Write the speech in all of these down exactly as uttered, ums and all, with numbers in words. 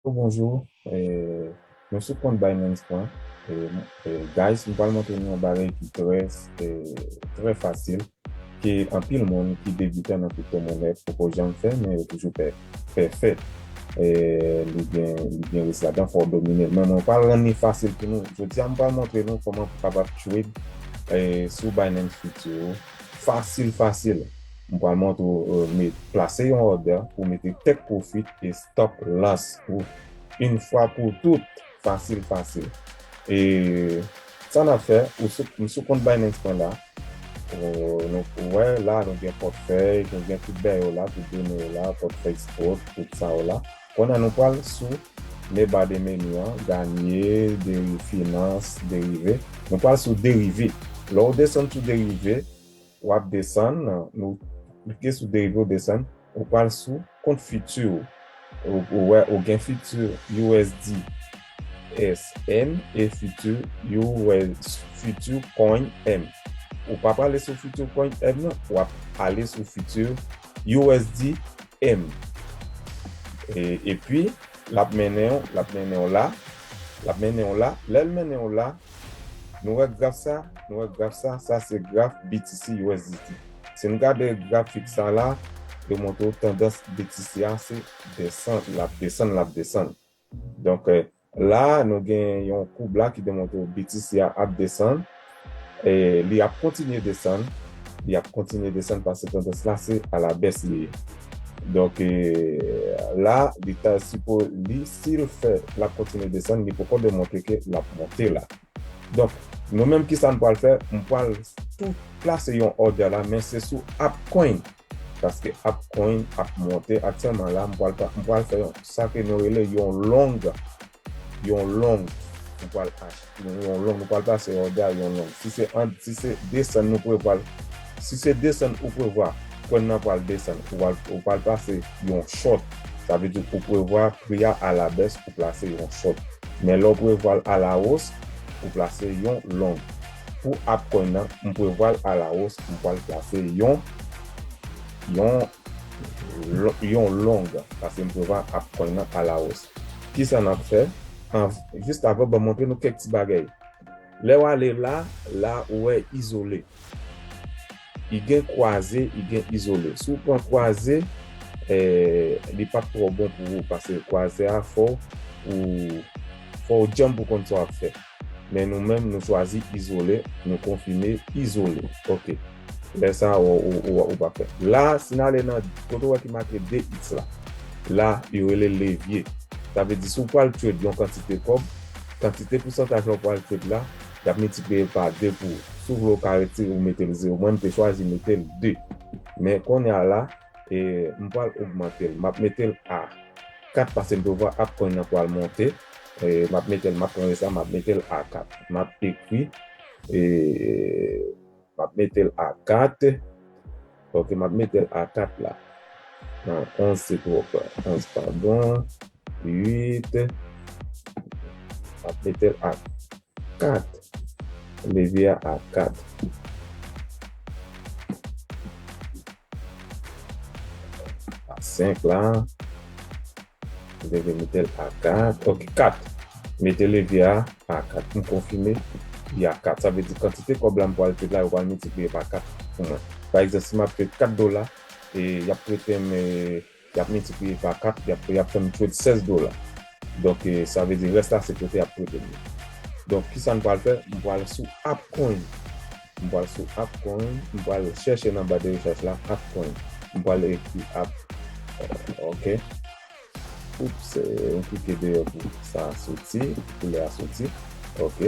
Bonjou, eh, nou sou kont Binance Coin. Eh, eh, guys, m pral montre nou yon bagay ki trè, eh, trè fasil, ke anpil moun ki debitan nan kriptomonè poko janm fè, men yo toujou pè, pè fè. Eh, li gen, li gen risk ladan, fò w domine l. Men mwen pral rann li fasil pou nou. Jodi a, m pral montre nou kòman pou kapab trade, eh, sou Binance Future. Fasil, fasil. M pral montre w, eh, met, plase yon order pou mete take profit e stop loss ou. Yon fwa pou tout, fasil, fasil. E sa n ap fè, ou sou, m sou kont Binance Coin la. Ou, nou, ou wè la, nou gen pòtfèy, nou gen tout bèy yo la, tout done yo la, pòtfèy spot, tout sa yo la. Kounye a nou pral sou le ba de meni an, ganye, deri, finans, derive. Nou pral sou derive. Lè w desann sou derive, w ap desann, nou klike sou derive, w desann, ou pral sou kont future. Ou, ou wè, ou gen future U S D S M e future U S, future coin M. Ou pa prale sou future coin M non, w ap ale sou future U S D M. E, epi, l ap mennen w, l ap mennen w la, l ap mennen w la. Lè l mennen w la, nou wè graf sa, nou wè graf sa, sa se graf B T C U S D T. Si n gade grafik sa la, yo montre w tandans B T C a se desann, l ap desann, l ap desann. Donk, eh, la, nou gen yon koub la ki demontre w B T C a ap desann. E li ap kontinye desann. Li ap kontinye desann paske tandans la se alabès li ye. Donk, eh, la, li ta sipo, li, si l fè, l ap kontinye desann, li poko demontre ke l ap monte la. Donk, nou menm ki sa n pral fè, m pral tou plase yon order la, men se sou Appcoin. Paske Appcoin ap monte aktyèlman la, m pral, pa- m pral fè yon, sa ke nou rele yon long, yon long, nou pral achte, yon long, nou pral plase order yon long. Si se an, si se desann nou prevwa, si se desann ou prevwa, coin nan pral desann, ou pral, ou pral plase yon short. Sa vle di ou prevwa pri a alabès, ou plase yon short. Men lè w prevwa l alawos, ou plase yon long. Pou Appcoin nan, m prevwa l alawos, m pral plase yon, yon, yon long, paske m prevwa Appcoin nan alawos. Kisa n ap fè? An, jis avan, ban m montre nou kèk ti bagay. Lè w ale la, la ou wè izole. Li gen kwaze, li gen izole. Si w pran kwaze, eh, li p ap twò bon pou ou, paske kwaze a fò ou, fò w djanm pou konn sa w ap fè. Men nou menm, nou chwazi izole, nou konfime izole. Ok. Lè sa, ou, ou, ou, ou pa fè. La, si n ale nan kote w wè ki make de X la, la, yo rele levye. Sa vle di, si w pral trade yon kantite kòb, kantite pousantaj la w pral trade la, y ap miltipliye pa de pou ou. Si w vle w ka retire ou mete l zewo. Mwen, m te chwazi mete l de. Men kounye a la, e, m pral ogmante l. M ap mete l a kat paske m prevwa Appcoin nan pral monte. E, m ap mete l, m ap pran sa, m ap mete l a kat. M ap ekri, e, m ap mete l a kat. Ok, m ap mete l a kat la. Non, onz se twòp. Onz, padon. Uit. M ap mete l a kat. Levye a a kat. A senk la. M te vle mete l a kat. Ok, kat. Mete levye a a kat. M konfime li a kat. Sa vle di kantite kòb la m pral trade la, yo pral miltipliye pa kat pou mwen. Pa egzanp, si m ap trade kat dola, e y ap prete m, e, y ap miltipliye pa kat, y ap, y ap fè m trade sèz dola. Donk, e, sa vle di rès la se prete y ap prete m. Donk, kisa m pral fè? M pral sou Appcoin. M pral sou Appcoin, m pral chèche nan ba de rechèch la, Appcoin. M pral ekri App. Ok. Oups, eh, m klike deyò pou sa soti, pou koulè a soti. Ok.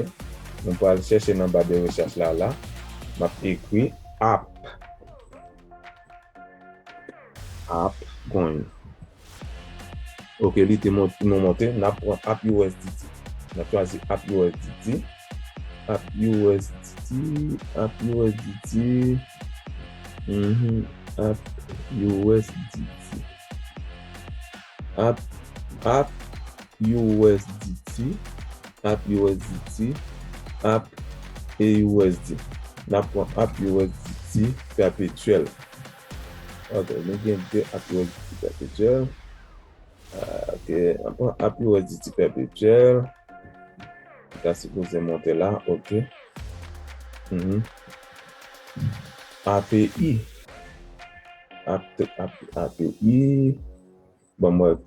M pral chèche nan ba de rechèch la, la. M ap ekri App. App Coin. Ok, li te mont-, nou monte, n ap pran App U S D T. N ap chwazi App U S D T. App U S D T, App U S D T. Mhm, App U S D T. App, App U S D T, App U S D T, App A U S D. N ap pran App U S D T pèpetyèl. Ok, nou gen de App U S D T pèpetyèl. Euh, Ok, an pran app U S D T pèpetyèl. Li ta sipoze monte la, ok. Mhm. A P I. App, app, A P I. Bon, mwen,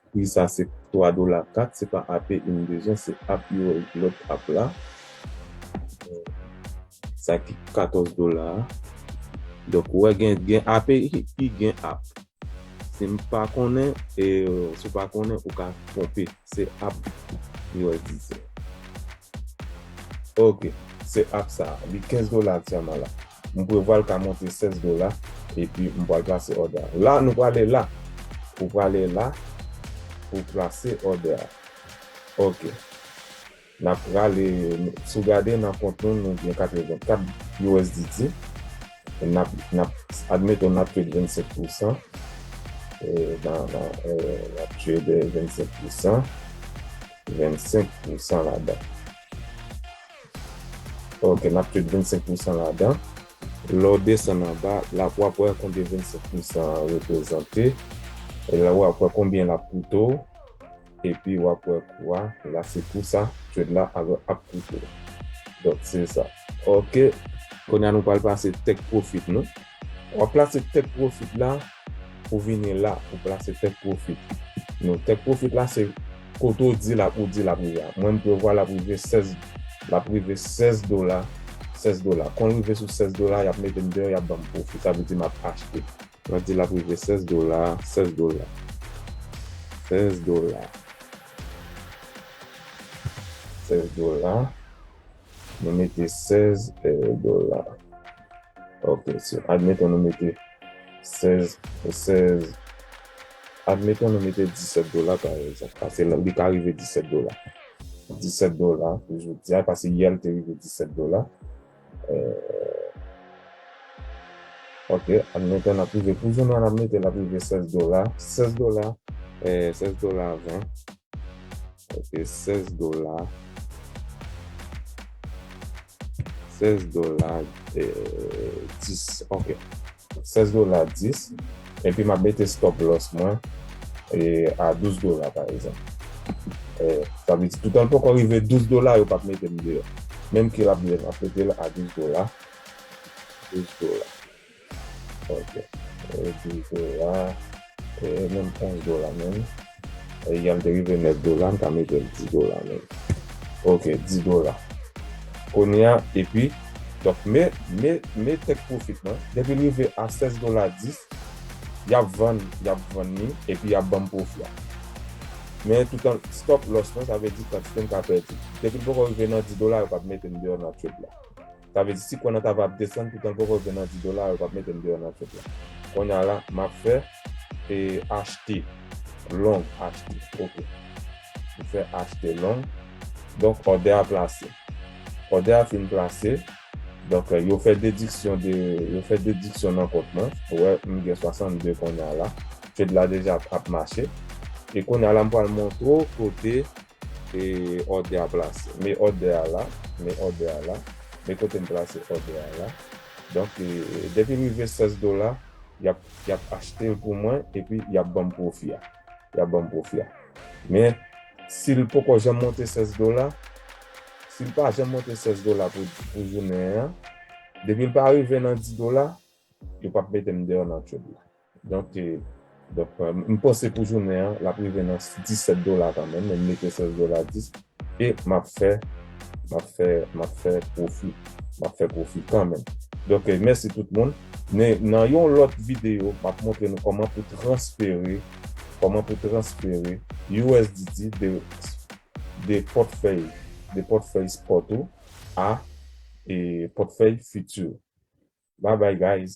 pri sa se twa dola kat, se pa A P I m bezwen, se app U S, lòt app la. Sa ki katòz dola a. Donk, ou wè gen, gen A P I, gen app. Si m pa konnen, e, si w pa konnen, ou ka twonpe. Se app U S D T. Ok, se app sa. Li kenz dola aktyèlman la. M prevwa l ka monte sèz dola, epi m pral plase òdè a. La, nou prale la. Ou prale la pou plase òdè a. Ok. N ap prale, si w gade nan kont nou, nou gen katrevenkat U S D T. N ap, n ap, admeton, n ap trade vennsenk pousan. E, nan, nan, e, n ap trade vennsenk pousan. Vennsenk pousan ladan. Ok, n ap trade vennsenk pousan ladan. Lè w desann anba, la w ap wè konbyen vennsenk pousan an reprezante. E la w ap wè konbyen l ap koute w. Epi w ap wè kou a, la se kou sa, trade la ap, ap koute w. Donk, se sa. Ok. Kounye a nou pral pase take profit nou. W ap plase take profit la, ou vini la, ou plase take profit. Nou, take profit la, se kote w di l ap, ou di l ap rive a. Mwen, m prevwa l ap rive sèz, l ap rive sèz dola, sèz dola. Kon l rive sou sèz dola, y ap mete m deyò, y ap ban m pwofi. Sa vle di m ap achte. Mwen di l ap rive sèz dola, sèz dola. Sèz dola. Sèz dola. Nou mete sèz, eh, dola. Ok, so, admeton nou mete sèz, sèz, admeton nou mete disèt dola, pa egzanp, paske li ka rive disèt dola. Disèt dola, pou jodi a, paske yè l te rive disèt dola. Eh, ok, admeton n ap rive, pou jounen an, n ap mete l ap rive sèz dola. Sèz dola, eh, sèz dola ven. Ok, sèz dola. Sèz dola, eh, dis. Ok. Sèz dola dis. Epi m ap mete stop loss mwen, eh, a douz dola, pa egzanp. Eh, sa vle di, toutan l poko rive douz dola, yo p ap mete m deyò. Menm ke l ap, l ap mete l a douz dola. Douz dola. Ok. E douz dola. E menm onz dola menm. E yè l te rive nèf dola, m ka mete l dis dola menm. Ok, dis dola. Kounye a, epi, donk, me, me, me take profit mwen. Depi l rive a sèz dola dis, y ap vann, y ap vann li, epi y ap ban m pwofi a. Men toutan stop loss mwen, sa vle di kantite m ka pèdi. Depi l poko rive nan dis dola, yo p ap mete m deyò nan trade la. Sa vle di, si kwen an ta va ap desann, toutan l poko rive nan dis dola, yo p ap mete m deyò nan trade la. Kounye a la, m ap fè, e, achte. Long achte. Ok. M fè achte long. Donk, òdè a plase. Òdè a fin plase. Donk, yo fè dediksyon de, yo fè dediksyon nan kont mwen. Ou wè, m gen swasannde kounye a la. Trade la deja ap, ap mache. E kounye a la, m pral montre w kote e òdè a plase. Men òdè a la, men òdè a la, men kote m plase òdè a la. Donk, e, depi m rive sèz dola, y ap, y ap achte l pou mwen, epi y ap ban m pwofi a. Y ap ban m pwofi a. Men, si l poko janm monte sèz dola, si l pa janm monte sèz dola pou, pou jounen an, depi l pa rive nan dis dola, yo p ap mete m deyò nan trade la. Donk, e, donk, e, m panse pou jounen an, l ap rive nan disèt dola kanmenm, men m mete sèz dola dis, e m ap fè, m ap fè, m ap fè pwofi, m ap fè pwofi kanmenm. Donk, e, mèsi tout moun. Men, nan yon lòt videyo, m ap montre nou kòman pou transfere, kòman pou transfere U S D T de, de pòtfèy, de pòtfèy spot ou a, e, pòtfèy future. Bye bye, guys.